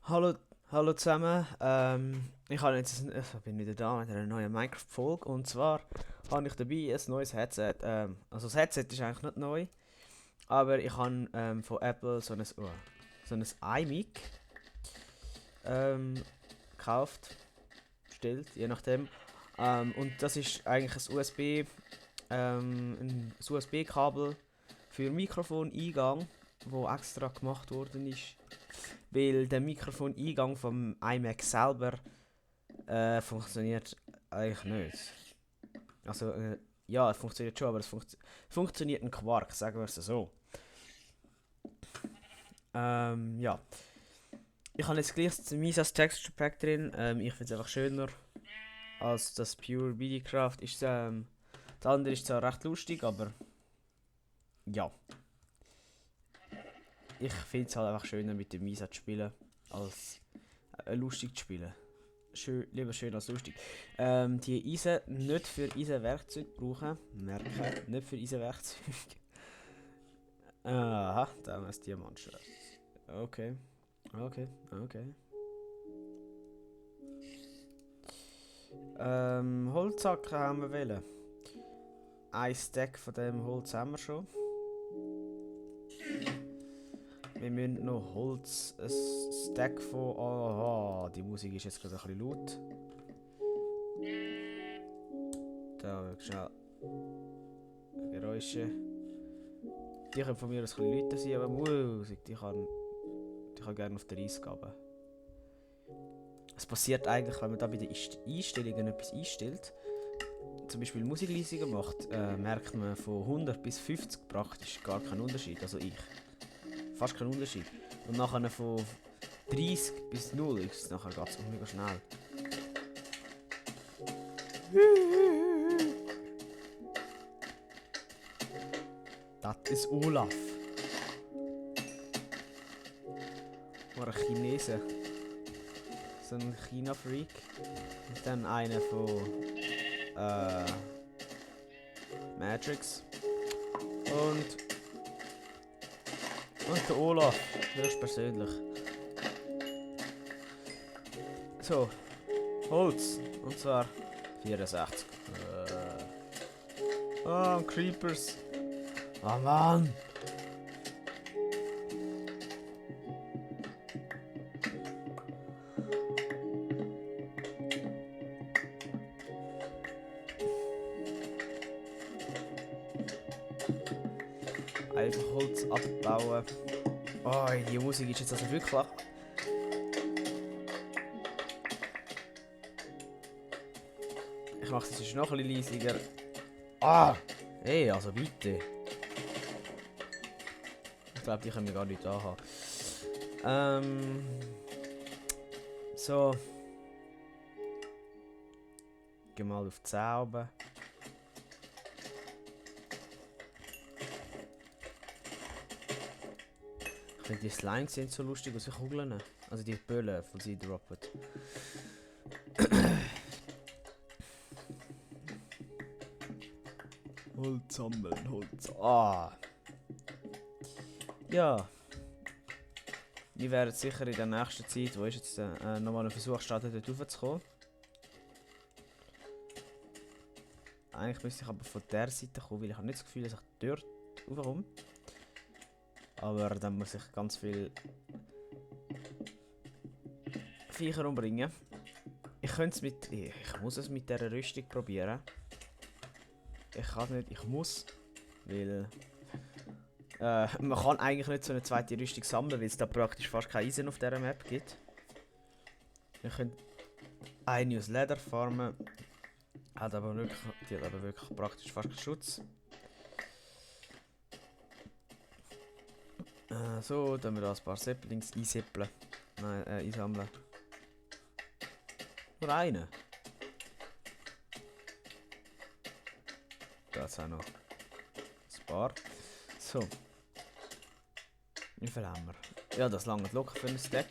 Hallo, hallo zusammen. Ich habe jetzt, bin wieder da mit einer neuen Minecraft-Folge. Und zwar habe ich dabei ein neues Headset. Also das Headset ist eigentlich nicht neu, aber ich habe von Apple so ein iMic gekauft, bestellt, je nachdem. Und das ist eigentlich ein USB-Kabel für Mikrofoneingang, wo extra gemacht worden ist, weil der Mikrofoneingang vom iMac selber funktioniert eigentlich nicht. Also, ja, es funktioniert schon, aber funktioniert ein Quark, sagen wir es so. Ja. Ich habe jetzt gleich das Misas Texture Pack drin. Ich finde es einfach schöner als das Pure BD-Craft. Das andere ist zwar recht lustig, aber ja. Ich finde es halt einfach schöner mit dem Misa zu spielen, als lustig zu spielen. Lieber schön als lustig. Die Eisen nicht für Eisenwerkzeug brauchen. Merken, nicht für Eisenwerkzeug. Aha, da haben wir das Diamantschwert. Okay, okay. Holzhacken haben wir wählen. Ein Stack von dem Holz haben wir schon. Wir müssen noch Holz, ein Stack von... Aha, die Musik ist jetzt gerade ein bisschen laut. Da schnell Geräusche. Die können von mir aus ein bisschen lauter sein, aber Musik, die kann gerne auf der Eisgabe. Es passiert eigentlich, wenn man da bei den Einstellungen etwas einstellt, zum Beispiel Musikleisungen macht, merkt man von 100 bis 50 praktisch gar keinen Unterschied. Also ich. Fast keinen Unterschied. Und nachher von 30 bis 0 ist nachher geht es mega schnell. Das ist Olaf. War ein Chinese. So ein China-Freak. Und dann einer von Matrix. Und der Olaf, höchstpersönlich. So, Holz. Und zwar 64. Creepers. Oh Mann! Einfach Holz abbauen. Oh, die Musik ist jetzt also wirklich. Ich mache es jetzt noch ein bisschen leiser. Ah! Hey, also bitte. Ich glaube, die können wir gar nicht anhaben. So. Geh mal auf 10 oben. Ich finde die Slimes sind so lustig aus den Kugeln. Also die Böllen, die sie droppen. Holz sammeln, Holz. Ah! Ja. Wir werden sicher in der nächsten Zeit, wo ist jetzt nochmal einen Versuch starten, dort raufzukommen. Eigentlich müsste ich aber von der Seite kommen, weil ich habe nicht das Gefühl, dass ich dort raufkomme. Aber dann muss ich ganz viel Viecher umbringen. Ich muss es mit dieser Rüstung probieren. Ich kann nicht, ich muss. Weil man kann eigentlich nicht so eine zweite Rüstung sammeln, weil es da praktisch fast kein Eisen auf dieser Map gibt. Wir können eine aus Leder farmen. Die hat aber wirklich praktisch fast keinen Schutz. So, dann wir da ein paar Saplings einsippeln. Nein, einsammeln. Nur einen. Da ist auch noch ein paar. So. Wie viel haben wir? Ja, das lange locker für einen Stack.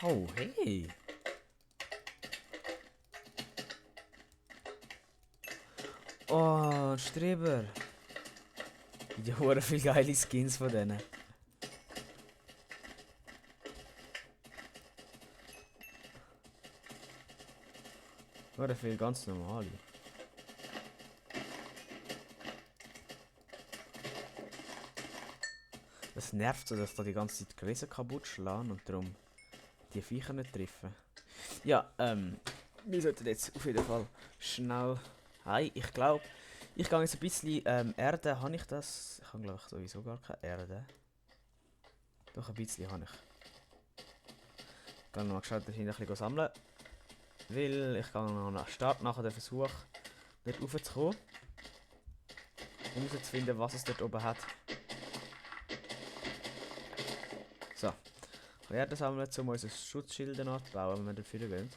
Au, hey! Oh, ein Streber! Die haben viele geile Skins von denen. Oder viel ganz normale. Es nervt so, dass da die ganze Zeit Gräser kaputt schlagen und darum die Viecher nicht treffen. Ja, wir sollten jetzt auf jeden Fall schnell. Hi, ich glaube, ich gehe jetzt ein bisschen Erde. Habe ich das? Ich habe glaube ich sowieso gar keine Erde. Doch ein bisschen habe ich. Ich gehe noch mal geschaut, ein bisschen sammeln. Weil ich gehe noch nach Start nachher den Versuch, dort raufzukommen. Um herauszufinden, was es dort oben hat. So. Ich werde sammeln, um unsere Schutzschilde nachzubauen, wenn wir dafür gehen.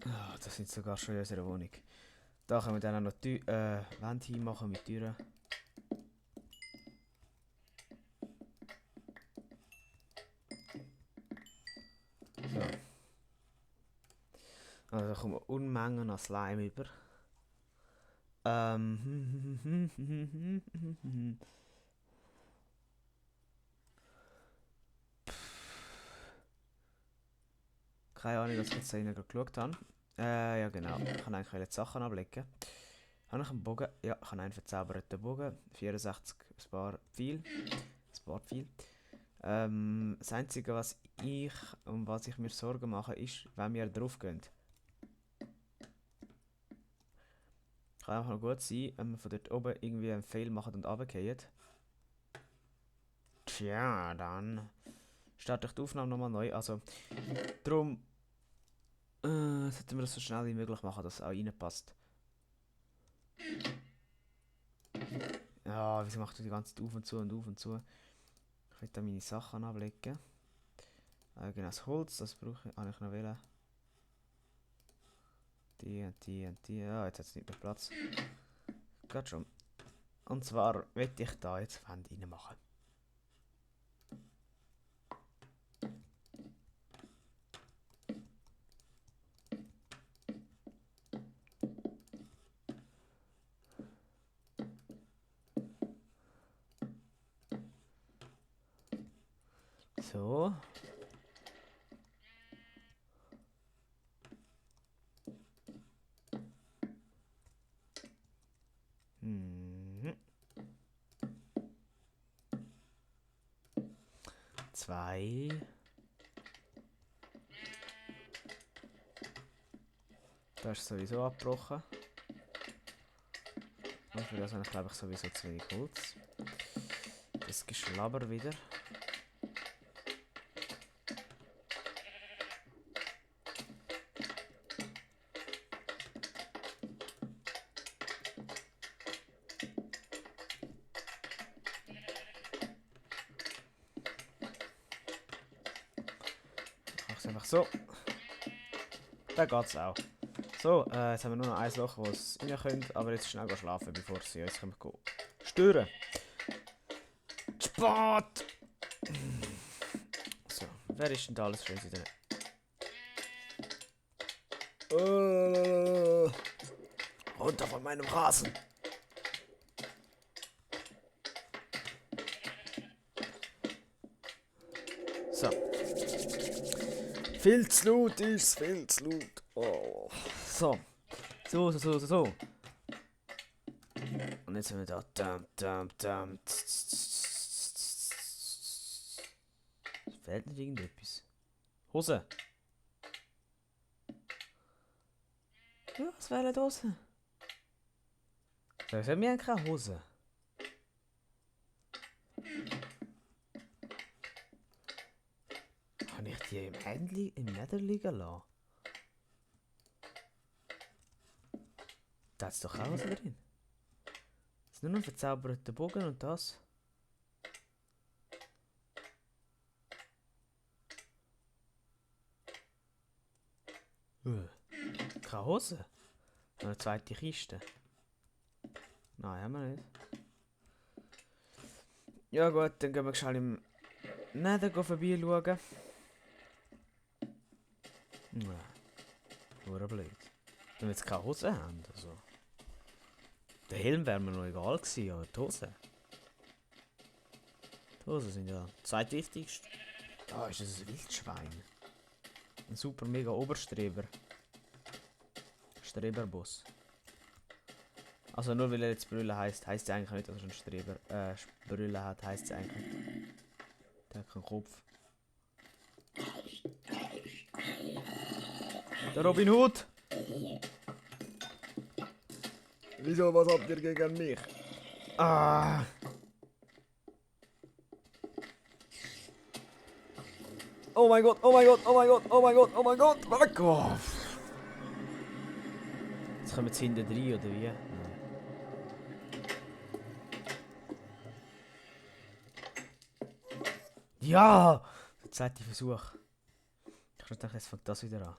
Oh, das sind sogar schon in unserer Wohnung. Da können wir dann auch noch die Wände hinmachen mit Türen. So. Also da kommen Unmengen an Slime über. Keine Ahnung, was ich jetzt da gerade geschaut habe. Ja genau. Ich kann eigentlich die Sachen ablegen. Habe ich einen Bogen? Ja, ich habe einen verzauberten Bogen. 64 Sparpfeil. Das Einzige, was ich mir Sorgen mache, ist, wenn wir drauf gehen. Kann einfach noch gut sein, wenn wir von dort oben irgendwie einen Fail machen und runterfallen. Tja, dann starte ich die Aufnahme nochmal neu. Also, darum sollten wir das so schnell wie möglich machen, dass es auch reinpasst. Ja, wieso macht du die ganze Zeit auf und zu und auf und zu? Ich will da meine Sachen ablegen. Genau, das Holz, das brauche ich eigentlich noch wählen. Die und die und die. Ja, jetzt hat es nicht mehr Platz. Geht schon. Und zwar möchte ich da jetzt Wände reinmachen. So. Zwei. Das ist sowieso abgebrochen. Und für das habe ich glaube ich sowieso zu wenig Holz. Das Geschlabber wieder. Ich mache es einfach so. Da geht's auch. So, jetzt haben wir nur noch ein Loch, wo es rein könnt, aber jetzt schnell schlafen, bevor sie uns stören. Sport! So, wer ist denn da alles schön drin? Runter von meinem Rasen! So. Viel zu laut ist, viel zu laut. Oh. So. So. Und jetzt sind wir da. Fehlt nicht irgendetwas. Hose. Ja, was wäre eine Hose? Wir haben keine Hose. Kann ich die im Nether liegen lassen? Da ist doch auch was drin. Es ist nur noch ein verzauberter Bogen und das. Keine Hose. Noch eine zweite Kiste. Nein, haben wir nicht. Ja gut, dann gehen wir schnell im Nether vorbeischauen. Nur blöd. Wenn wir jetzt keine Hose haben, also. Der Helm wäre mir noch egal gewesen, aber die Hosen. Die Hosen sind ja das zweitwichtigste. Ah, ist das ein Wildschwein? Ein super mega Oberstreber. Streberboss. Also nur weil er jetzt Brille heisst es eigentlich nicht, dass er einen Streber Brille hat, heisst es eigentlich nicht. Der hat keinen Kopf. Der Robin Hood! Wieso, was habt ihr gegen mich? Ah! Oh mein Gott, oh mein Gott, oh mein Gott, oh mein Gott, oh mein Gott, weg! Oh. Jetzt kommen wir hinten rein, oder wie? Nein. Ja! Der zweite Versuch. Ich dachte, jetzt fängt das wieder an.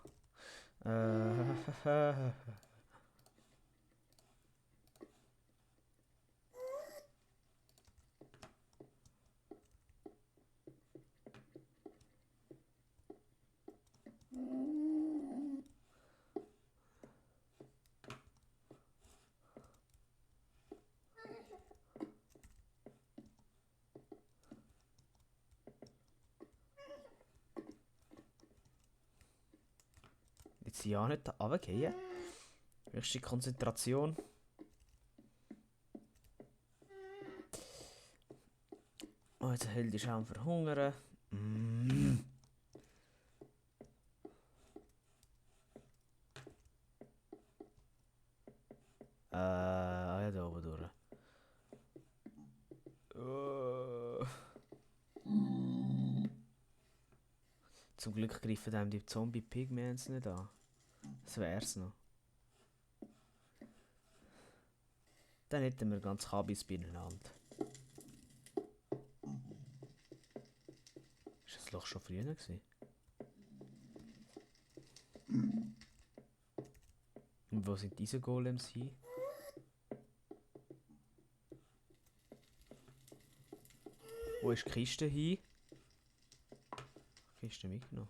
Jetzt ja nicht da runtergehen. Höchste Konzentration. Oh, jetzt hält die Schaum verhungern. Mm. Ja, da oben durch. Zum Glück greifen einem die Zombie-Pigments nicht an. Das wär's noch. Dann hätten wir ganz Kabis beieinander. Ist das Loch schon früher gewesen? Und wo sind diese Golems hin? Wo ist die Kiste hin? Die Kiste mitgenommen.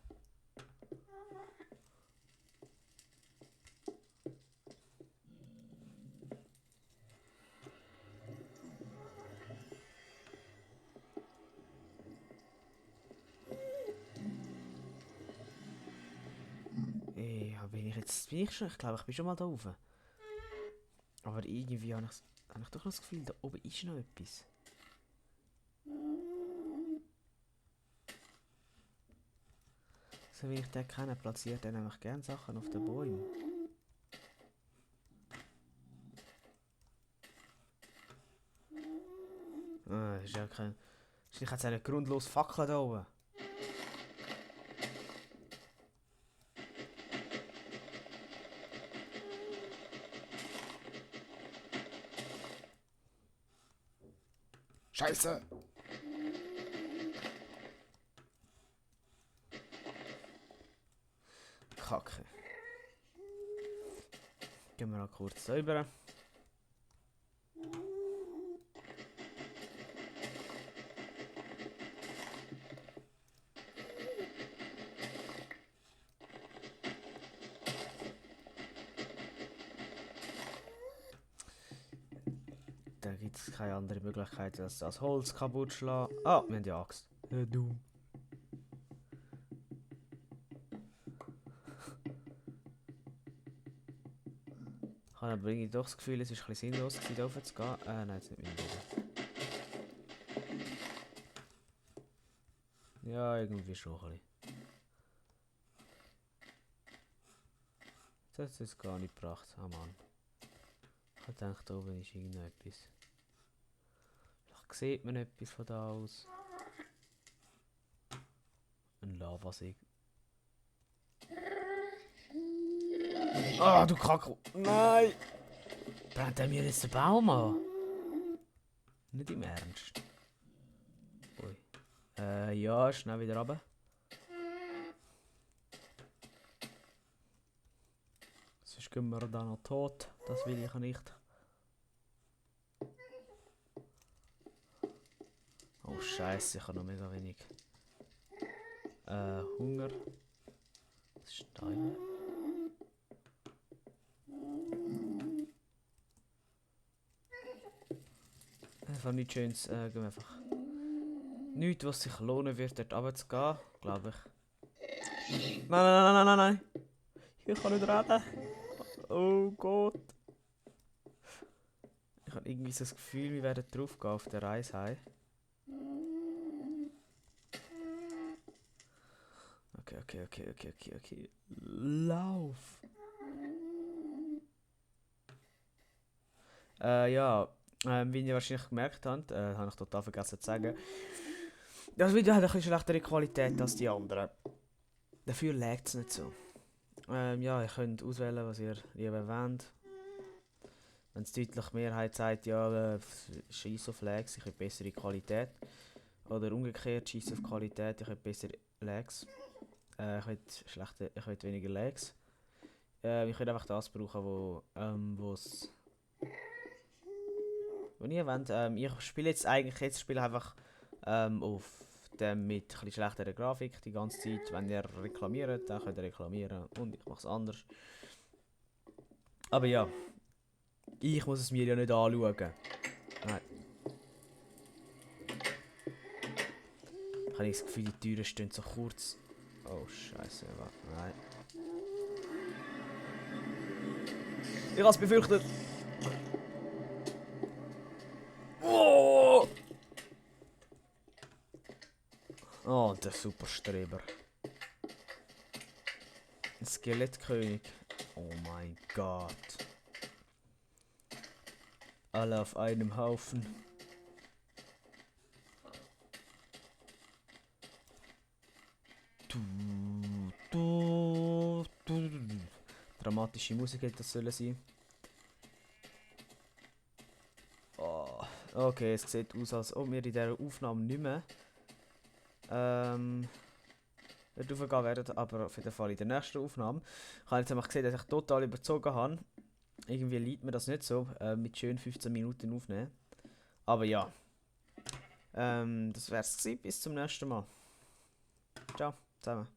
Bin ich jetzt. Bin ich schon? Ich glaube, ich bin schon mal da oben. Aber irgendwie habe ich doch noch das Gefühl, da oben ist noch etwas. So wie ich den kenne, platziert er nämlich gerne Sachen auf den Bäumen. Ah, ist ja kein. Ist nicht jetzt eine grundlos Fackel da oben. Scheiße! Kacke. Gehen wir noch kurz rüber. Da gibt es keine andere Möglichkeit, als das Holz kaputt zu schlagen. Ah, wir haben die Axt. Du. Ich habe aber irgendwie doch das Gefühl, es ist ein bisschen sinnlos, hier rauf zu gehen. Nein, jetzt nicht mehr. Ja, irgendwie schon ein bisschen. Das hat es gar nicht gebracht. Ah Mann. Ich dachte, da oben ist irgendetwas. Vielleicht sieht man etwas von da aus. Ein Lavasee. Ah, du Kacke! Nein! Brennt er mir jetzt den Baum an? Nicht im Ernst. Ui. Ja, schnell wieder runter. Sonst gehen wir da noch tot. Das will ich nicht. Oh Scheiße, ich habe noch mega wenig. Hunger. Was ist da immer? einfach nichts Schönes. Gehen wir einfach. Nichts, was sich lohnen wird, dort runterzugehen, glaube ich. Nein, nein, nein, nein, nein, nein. Ich kann nicht reden. Oh Gott. Ich habe irgendwie so das Gefühl, wir werden draufgehen auf der Reise heim. Okay. Lauf! Ja, wie ihr wahrscheinlich gemerkt habt, habe ich total vergessen zu sagen. Das Video hat ein bisschen schlechtere Qualität als die anderen. Dafür laggt es nicht so. Ja, ihr könnt auswählen, was ihr lieber wollt. Wenn es deutlich Mehrheit sagt, ja, scheiß auf Lags, ich habe bessere Qualität. Oder umgekehrt, scheiß auf Qualität, ich habe bessere Lags. Ich will weniger Lags. Ich will einfach das brauchen, wo ihr wollt. Ich spiele jetzt spiele einfach auf dem mit etwas schlechterer Grafik die ganze Zeit. Wenn ihr reklamiert, dann könnt ihr reklamieren und ich mache es anders. Aber ja, ich muss es mir ja nicht anschauen. Nein. Ich habe das Gefühl, die Türen stehen so kurz. Oh Scheiße, nein. Ich habe es befürchtet. Oh! Oh, der Superstreber. Ein Skelettkönig. Oh mein Gott. Alle auf einem Haufen. Dramatische Musik hätte das sollen sein. Oh, okay, es sieht aus, als ob wir in dieser Aufnahme nicht mehr dort raufgehen werden, aber auf jeden Fall in der nächsten Aufnahme. Ich habe jetzt einfach gesehen, dass ich total überzogen habe. Irgendwie liegt mir das nicht so, mit schön 15 Minuten aufnehmen. Aber ja, das wär's gewesen. Bis zum nächsten Mal. Ciao zusammen.